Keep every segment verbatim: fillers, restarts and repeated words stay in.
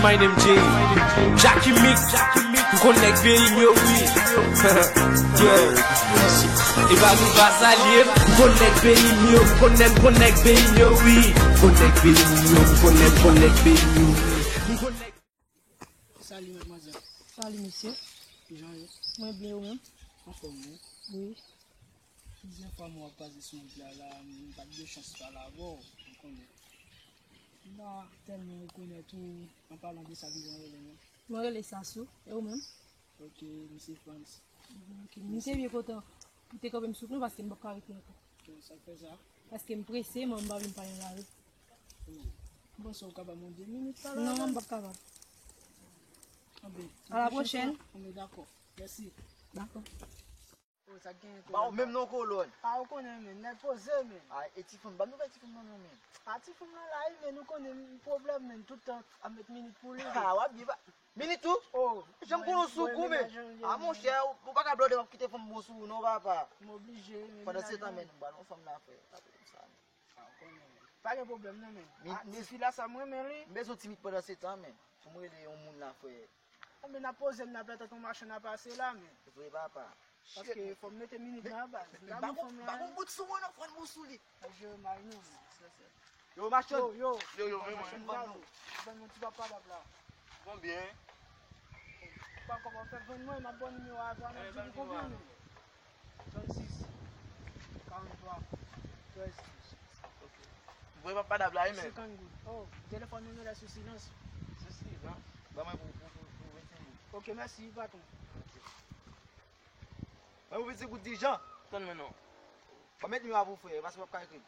My name Jay. Jackie Mix. M konn nèg peyi m yo, wi. Yeah. E pa nou pa salye m. M konn nèg peyi m yo. M konn nèg, m konn nèg peyi m yo, wi. M konn nèg peyi m yo. M konn nèg, m konn nèg peyi m yo, wi. M konn nèg Salut, mademoiselle. Salut, monsieur. Kijan w ye? Mwen byen, ou menm? Anfòm, wi. Wi. Plizyè fwa mwen ap pase sou wout la, la, m pa t gen chans pale avè w, ou konnen. M pa tèlman rekonèt ou, an palan de sa, kijan w rele, non? Mwen rele Sasou, e ou menm? Ok, m se Frantz. Ok, m te byen kontan ou te kanpe m sou wout nou, paske m p ap ka ret lwen ankò. Sa k fè sa? Paske m prese, mwen, m pa vle m pale nan lari. Oh. M panse w ka ban mwen de minit pale avè l. Non, m p ap kapab. Anben, a la pwochèn. Anben, dakò. Mèsi. Dakò. Oh, sa k genyen, ba, ou menm non kolòn. A, ou konnen, men, nèg poze, men. A, e ti fanm, ban nouvèl ti fanm nan non, men. A, ti fanm nan la, wi, men, ou konnen, pwoblèm, men, tout tan ap met minit pou li. A, w ap byen, ba, minit tou? Oh, jan m konnen w sou kou, men. A, monchè, ou, ou pa ka blòde w ap kite fanm bon sou ou, non, papa. M oblije, men. Pandan se tan, men, m ba nou fanm la, frè. Pa pede m sa, men. A, ou konnen, men. Pa gen pwoblèm, non, men. A, ti fi la, sa m renmen li. M bezwen ti minit pandan se tan, men. Fò m rele yon moun la, frè. Anben, n ap poze, n ap tann yon machann ap pase la, men. Vre, papa. Paske fò m mete minit nan baz. Ba m fanm la, ba m bout sou mwen, non, fò m bout sou li. Yo, machann. Yo, yo, yo, machann, vann nou. Vann nou ti papa dab la. Konbyen? Pa kòman fè vann mwen, m ap ba w nimewo a, m ap di nou konbyen, men. Trannsis, karanntwa, trèz, douz. Ok. Vre papa dab la, wi, men. Senkant goud. Oh, telefòn nou rete sou silans. Sou silans? Ban mwen pou, pou, pou, pou vennsenk goud. Ok, mèsi, patwon. Ok. Mwen pou vennsenk goud di jan. Tann mwen non. Ban m met nimewo a pou frè, paske w ap ka ekri.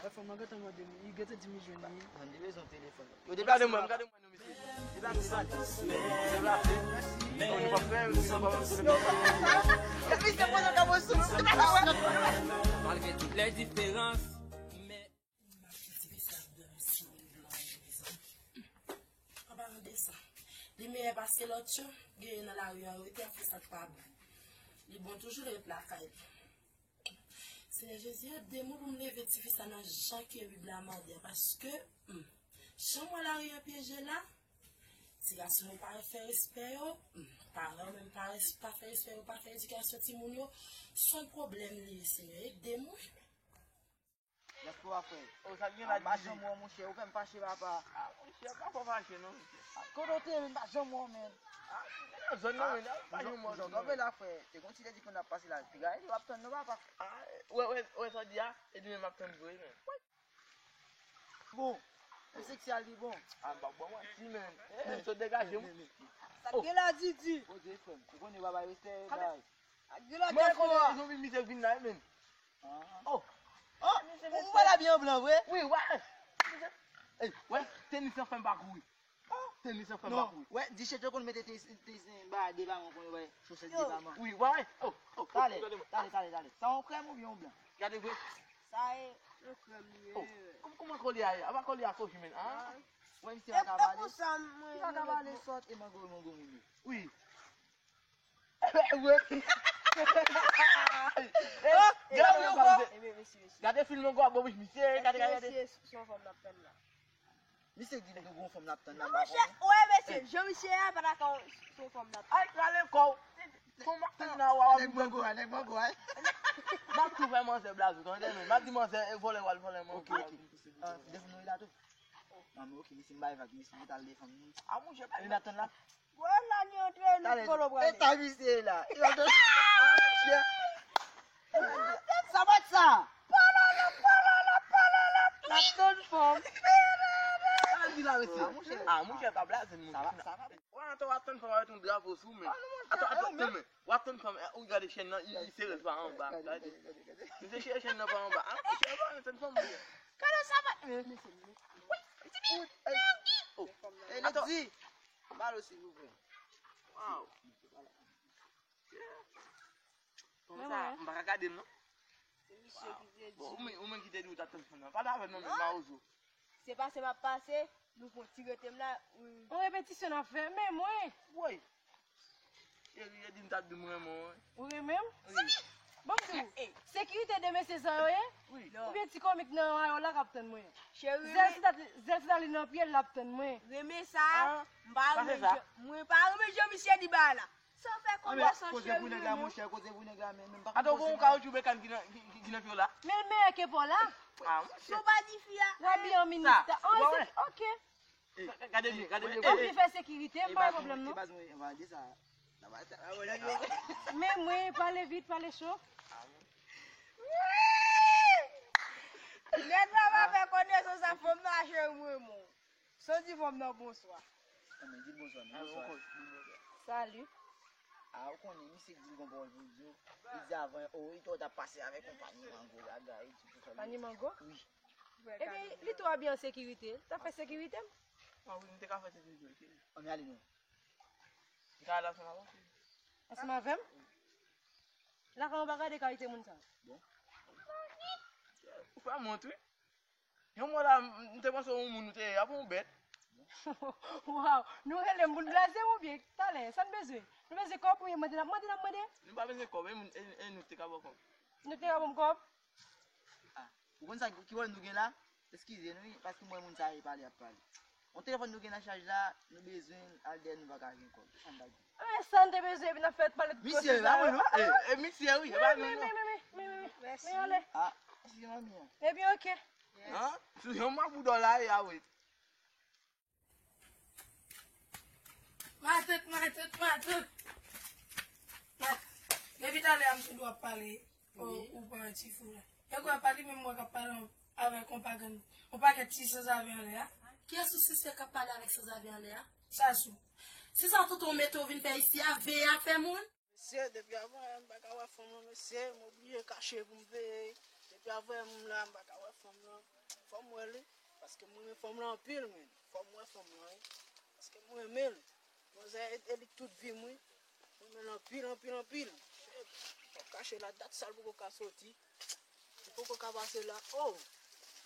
Telefòn mwen gentan mande m, li gentan di m li jwenn li. Mwen te bezwen telefòn. Yo deplase mwen, gade mwen. Malgré toutes les différences, mais... An palan de sa, li meyè pase lòt yo, genyen nan lari a yo, te ap fè sa k pa bon. Li bon toujou, li ret lakay li. Senyè Jezi, ede mwen pou m leve tifi sa nan jan ke Bib la mande a, paske, hmm, jan m wè lari a pyeje la, ti gason yo pa fè respè yo, hmm, paran yo menm pa res-, pa fè respè yo, pa fè edikasyon timoun yo, se yon pwoblèm li ye, Senyè, ede mwen. Diaspora, frè. Oh, sa gen la, ah, m pa janm wè w, monchè. Ou fè m fache, papa. Ah, monchè, pa fò fache, non, monchè. Ah, kote w te ye, men, m pa janm wè w, men. Ah, nan zòn nan, men, pa janm wè w, non. Jan kanpe la, frè. Te gon ti lè di konn ap pase la. Piga, e w ap tann, non, papa. Ah, wè, wè, wè, sa w di a, e li menm m ap tann vre, men. Bon, ou seksy a li bon. Ah, m pa bon, wè, si, men. Eh, so degaje m. Sa gen la, Didi? Poze, frè m. Ou konnen, papa, respè, bay. Sa gen la, diaspora? Mwen konnen, zombi misye vin la, men. Oh! Oh! Ou wè l abiye an blan vre? Wi, wè. Ey, wè, tenis lan fè m pa kouri. Tenis lan fè m pa kouri. Wè, di chèt yo konn mete tenis, tenis ba de balon kon yo bay chosèt de balon. Wi, wè. Oh, oh, talè, talè, talè, talè. Sa yon krèm oubyen yon blan? Gade vre. Sa e yon krèm li ye. Kòman, kòman kòlye a ye? A pa kòlye a koji, men. Ah. Wè, misye pa ka pale. Misye pa ka pale sòt e mango, mango moun yo. Wi. Gade fim nan gwo abo bouch misye, gade, gade. Mesye, se yon fanm n ap tann la. Misye di nou gon fanm n ap tann la, m pa konnen. Monchè, wè, mesye, jan misye a, pa dakò, se yon fanm n ap tann. Ay, rale kò w. Fanm n ap tann la, w ap nèg mango a, nèg mango a. M ap tou fè manzè blaze, tande, men. M ap di manzè, e vòlè w al vòlè mango a. Ok, ok. Ah, depi nou la tou. Ah, men ok, mesye, m bay vag, mesye, nou t al defann nou. Ah, monchè, pa vin ap tann la. Wè la li antre, nou polo prale. E ta misye la. Li antre. Sa bat sa. Palala, palala, palala. N ap tann fanm. Sa di la, mesye. Ah, monchè, pa blaze, monchè. Sa va, sa va. Wè, atò w ap tann fanm avèk yon drapo sou men. Atò, atò, tann men. W ap tann fanm, ou gade chèn nan, li sere l pa anba. Gade. Misye chire chèn nan pa anba. Ah, monchè, w ap tann fanm, monchè. Gade sa bat. Wi, ti bi. Oh. Atò. Balo, silvouplè. Waw. Konsa, m pa ka gade l, non. Se misye ki te di. Bon, ou menm, ou menm ki te di ou t ap tann fanm nan. Pale avè m non, men mawozo. Se pase m ap pase, nou pran ti rete m la. On repetisyon n ap fè, men mwen. Woy. Cheri, yo di m t ap di m renmen w, wi. Ou renmen m? Wi. Bon, m di w, sekirite de mesye sa yo ye? Oubyen ti komik nan mayo la k ap tann mwen? Zèl Sitali nan pye l ap tann mwen. Renmen sa, m pa renmen jan, mwen pa renmen jan misye di bagay la. Sa w fè konn wè san cheri renmen w. Koze pou nèg la, monchè, koze pou nèg la, men, men m pa konn koze. Atò, gon kawotchou bekàn ki nan, ki, ki, ki nan pye w la? Men l meyè ke pa w la. Ah, monchè. Son pa di fi a. W abiye an minista. An, se, ok. Gade byen, gade byen. Anpil fè sekirite, m pa gen pwoblèm non. Men mwen, pale vit, pale cho. Nèg la pa fè konesans ak fanm nan, cheri mwen, mon. San di fanm nan bonswa. Di l bonswa, non, bonswa. Salut. Ah, ou konnen, misye di l gon pawòl pou l di w. Li di avan, oh, li t ap pase avèk yon panye mango la, gade, li di pou sa. Panye mango? Wi. Ebyen, li tou abiye an sekirite. L t ap fè sekirite m. Ah wi, m te ka fè sekirite l. Ann ale non. M ka al ansanm avè w? Ansanm avè m? Lakay ou pa gade kalite moun sa. Bon. Ou fè m wont, wi. Yon mò la, m, m te panse yon moun ou te ye, apa yon bèt? Waw, nou rele m pou n blaze m oubyen? Talè, sa n bezwen? Nou bezwen kòb oubyen mande n ap mande, n ap mande? Nou pa bezwen kòb, e moun, e, e nou te ka ba w kòb. Nou te ka ba m kòb? Ah, ou konn sa ki, ki wòl nou gen la? Eskize nou, wi, paske m wè moun sa a pale, ap pale. Yon telefòn nou gen nan chaj la, nou bezwen l, al dèyè nou pa ka jwenn kòb. Sa m ta di. E sa n te bezwen, epi n ap fè pale tout koze sa yo. Misye, e pa mwen non. E, e misye, wi, e pa nou non. Men, men, men, men, men, men, men, men, ale. Ah, misye manmi an. Ebyen, ok. An? Sou yon mwa pou dòla, e a wi. Matant, matant, matant. Matant. Depi talè a m sou do ap pale. Ou, ou pa ti fou la. E kwè pa li menm mwen k ap pale avèk yon pagan, yon pakèt ti sanzave anlè a. Kiyès ou sisye k ap pale avèk sanzave anlè a? Sasou. Se sa tonton mete w vin fè isi a, veye afè moun? Mesye, depi avan yè m pa ka wè fanm lan, mesye, m oblije kache pou m veye. Depi avan yè m la, m pa ka wè fanm lan. Fò m wè li, paske m renmen fanm lan anpil, men. Fò m wè fanm lan, wi. Paske m renmen l. Manzè e, e li tout vi m, wi. Mwen renmen l anpil, anpil, anpil. Shit. Fò m kache la, dat sa l poko ka soti. Li poko ka pase la. Oh!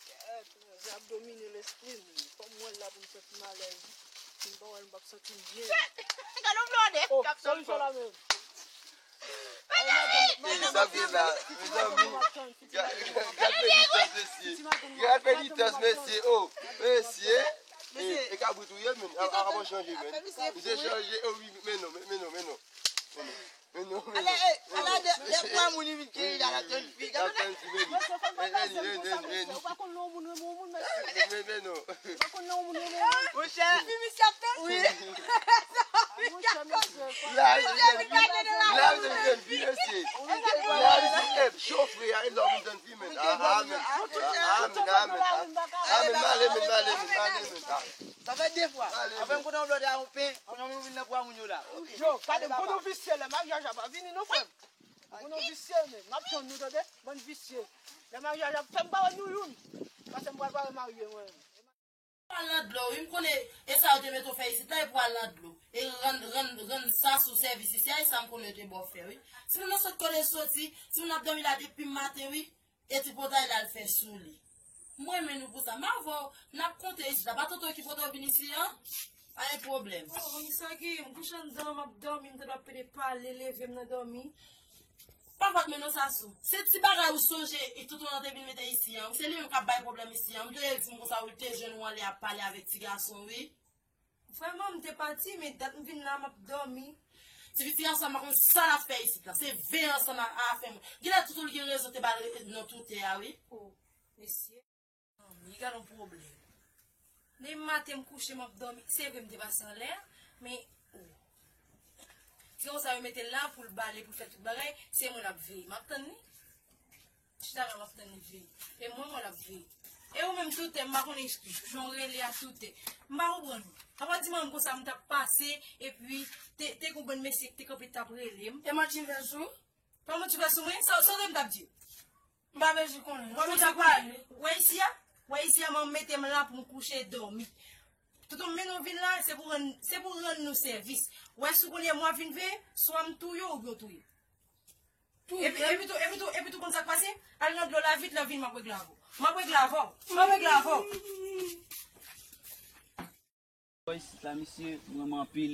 Kèt, manzè ap domine lespri m. Fò m wè l la pou m santi m alèz. Si m pa wè l, m p ap santi m byen. Gade yon blòdè k ap sòti. Oh, solution la menm. Sa vle la, mezanmi. Gad, gad, gad penitans, mesye. Gad penitans, mesye. Oh, mesye. E, e kabrit ou ye, men. A, a, avan chanje, men. Misye chanje. Oh, wi, men non, men, men non, men non. Men non, men non. Ale, e, ale, de, de pwa moun li vin kenbe la, la tann fi. Gad tann fi, men. Men, men, men, men. Ou pa konn lè yon moun renmen yon moun, mesye. Men, men, men non. Ou pa konn lè yon moun renmen yon moun. Monchè. Fi misye ap tann. Wi. Lavi se jèn fi, lavi se jèn fi, mesye. Lavi se, e, cho fre a, e lè w vin tann fi, men. Ah, amen. Ah, amen, amen. Ah, amen, m ale, men, m ale, men, m ale, men. Ah. Sa fè de fwa. Apre m kontan yon blòdè a yon pen, kounye a m vin nan pwa moun yo la. Yo, gade m konn nou visye, lè maryaj la pa vini non, frè m. Konn nou visye, men. M ap tann nou, tande? Bann visye. Lè maryaj la, fè m pa wè nou youn. Paske m pral pare marye, mwen. Al nan dlo, wi, m konnen e sa yo te mete w fè isit la, e pou al nan dlo. E rann, rann, rann Sasou sèvis isi a, e sa m konnen yo te ba w fè, wi. Si moun nan sot kote l soti, si moun ap dòmi la depi maten, wi, e ti potay la l fè sou li. M renmen nou pou sa. M avè w, n ap konte isit la. Pa tonton ki pote w vin isi an? Pa gen pwoblèm. Oh, wi, sa ki, m kouche anndan, m ap dòmi, m tande w ap pede pale, leve m nan dòmi. Pa fòt mwen non, Sasou. Se ti bagay ou sonje e tonton an te vin mete isi an. Se li menm k ap bay pwoblèm isi an. M te di m konsa ou te jwenn ou anlè ap pale avèk ti gason, wi. Vrèman, m te pati, men dat m vin la, m ap dòmi. Ti fi, ti gason an, m pa konn sa l ap fè isit la. Se veye ansanm a, a afè mwen. Genlè tonton li gen rezon te ba l non toutè a, wi. Oh, mesye. Li gen yon pwoblèm. Depi maten m kouche, m ap dòmi. Se vre m te pase anlè a, men, oh. Se konsa yo mete l la pou l bale, pou l fè tout bagay, se mwen l ap veye. M ap tann li. Chita la, m ap tann li veye. E mwen, mwen l ap veye. E ou menm toutè, m pa konnen jan w rele a toutè. M pa konprann ou. Apa di mwen konsa m t ap pase, epi te, te gon bann mesye ki te kanpe t ap rele m. E manti m fè sou ou? Pa manti fè sou mwen, sa, sa w te m t ap di? M pa bezwen konnen. Ou konn sa k pale. Wè isi a? Wè isi a, manman mete m la pou m kouche dòmi. Tonton m mennen w vin la, se pou rann, se pou rann nou sèvis. Wè si w konnen mwen ap vin veye, swa m touye w oubyen w touye m. Epi, epi tou, epi tou, epi tou konn sa k pase? Al nan dlo la vit, lè w vini m ap regle avè w. M ap regle avè w. M ap regle avè w. Bò isit la, misye, m renmen anpil.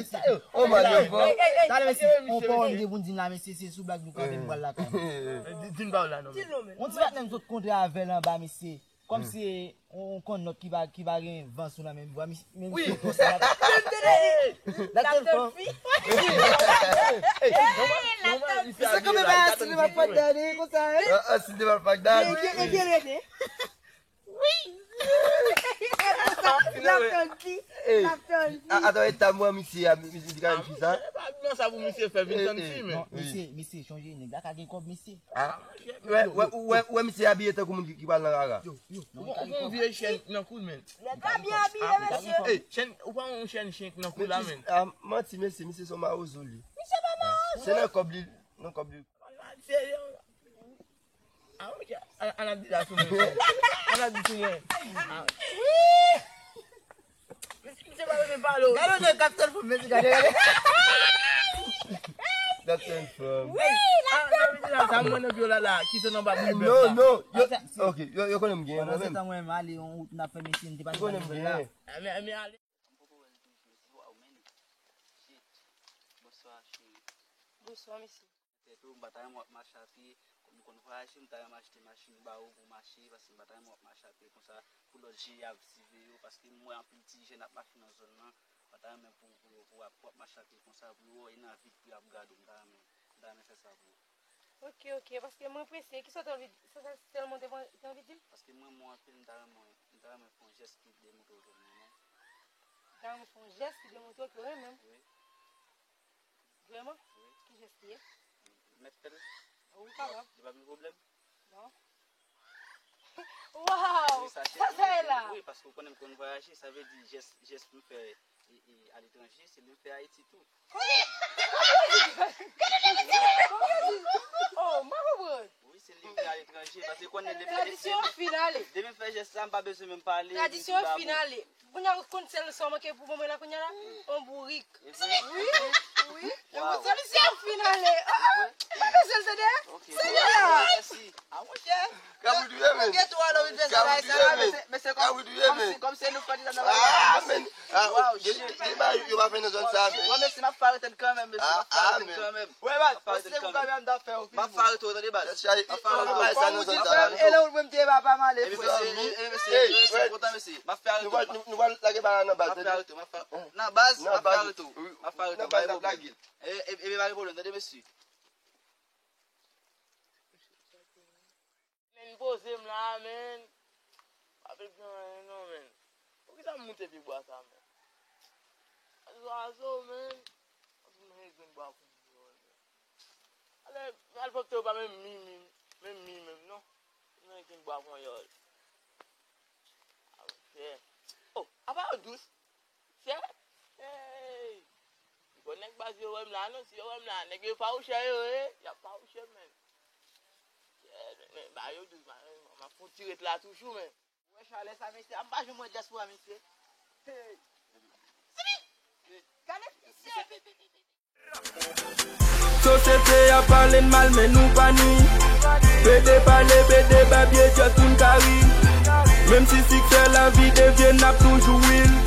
mesye. Oh, man, yo, bro. Talè, mesye, on pawòl m te pou n di m la, mesye, se sou blag nou kanpe m pral lakay. Di, di m pawòl la, non, men. On ti patnè m sot kontre avè l anba, mesye. Kòmsi on konnòt ki pa, ki pa gen van sou nan menm bwa, men misye konsa. L ap tann fi. Sa kanpe ba a sinema fak dade konsa, hein? Ah, ah, sinema fak dade. Wi. L ap tann fi. L ap tann fi. Atò, eta mwen misye a, misye di ka fi sa. Sa pou misye fè vin tann fi, men. Non, misye, misye, chonje, nèg la ka gen kòb, misye. Ah. Wè, wè, wè, wè, misye abiye tankou moun ki, ki pral nan rara. Ou pran vye chèn nan kou l, men. Nèg la byen abiye, mesye. Chèn, ou pa yon chèn chen nan kou la, men. Ah, manti, mesye, misye se yon mawozo li. Misye pa mawozo. Se nan kòb li, nan kòb li. Ah, ok. An, an ap di la sou mwen. An ap di sou mwen. Ah. Misye pa renmen pale w. Gade yon nèg k ap tann fanm, mesye, gade, gade. L ap tann fanm. Wi, l ap tann fanm. Sa mwen nan vyola la, ki se nan ba bouyi bèf la. Non, non. Yo, ok, yo, yo konnen m gen mwen menm. Pandan se tan mwen m ale yon wout m t ap fè, mesye, m te pase nan vyola. Yo konnen m gen. Men, men ale. Wow, man. Shit. Bonswa, cheri. Bonswa, mesye. Tèt ou, m pa ta renmen w ap mache ape. Kòm ou konn vwayaje, m ta renmen achte machin ba ou pou w mache, paske m pa ta renmen w ap mache ape konsa, pou lòt jeni ap sive yo, paske m wè anpil ti jèn ap mache nan zòn nan, m pa ta renmen pou, pou, pou w ap, pou w ap mache ape konsa, pou yo wè w nan vit pou y ap gade w, m ta renmen, m ta renmen fè sa pou ou. Ok, ok, paske mwen prese, kisa w te anvi, sa, sa sèlman w te, te anvi di m? Paske m renmen w anpil, m ta renmen, m ta renmen fè yon jès ki demontre w ke m renmen w. M ta renmen fè yon jès ki demontre w ke w renmen m? Wi. Vrèman? Wi. Ki jès li ye? Mèt fè l. Ou kapab. Li pa gen pwoblèm. Non. Waw! Sa se la? Wi, paske ou konnen m konn vwayaje, sa vle di jès, jès pou m fè e, e, aletranje, se li m fè Ayiti tou. Oh, m pa konprann. Wi, se li m fè aletranje, paske konnen depi, tradisyon an fin ale. Depi m fè jès sa, m pa bezwen menm pale. Tradisyon an fin ale. Kounye a, ou konn sèl sa w manke pou ban mwen la kounye a la? On bourik. Wi, wi. Sèl sa w fin ale. Ah, ah. M pa bezwen l tande. Sèl la. Mèsi. Ah, monchè. Kabri touye, men. Gen twa lò vin fè sa bagay sa la, men se, men se kòm, kòm si, kòm si nou fè deja nan bagay la, men. Ah, men. Ah, gen, gen bagay yo pa fè nan zòn sa, men. Mwen, men si m ap fè arete l kanmenm, men si m ap fè arete l kanmenm. Wè, baz, se pou kanmenm m t ap fè w. M ap fè arete w, tande, baz. M ap fè arete w. Fò m di frè m, e lè ou menm te papa m ale, frè. Ebyen, mesye, ebyen, mesye, mesye, kontan, mesye. M ap fè arete w. Nou pral lage bal la nan baz, tande. M ap fè arete w, m ap fè, nan baz, m ap fè arete w. M ap fè arete w, pa gen pwoblèm. E, e, ebyen, pa gen pwoblèm, tande, mesye. Men poze m la, men. Pa vle pran anyen non, men. Poukisa m moute pi bwa sa, men? Zwazo, men. Anpil mwen gen grenn bwa pou m yo, men. Ale, al fòk te yo pa menm mi, mi, menm mi, menm, non. Mwen gen grenn bwa panyòl. Ah, monchè. Oh, apa yo dous? Chè? Hey! Bon, nèg baz yo wè m la, non, si yo wè m la, nèg yo fawouchè yo ye, y ap fawouche m, men. Chè, men, men, ba yo dous, ba, m ap fon ti ret la toujou, men. Wè chalè sa, mesye, a m pa janm wè dyaspora, mesye. Hey! Sini! Gade, mesye! Sosyete a pale n mal, men nou pa nwi. Pede pale, pede babye, just pou n ka ri. Menm si siksè lavi devye, n ap toujou win.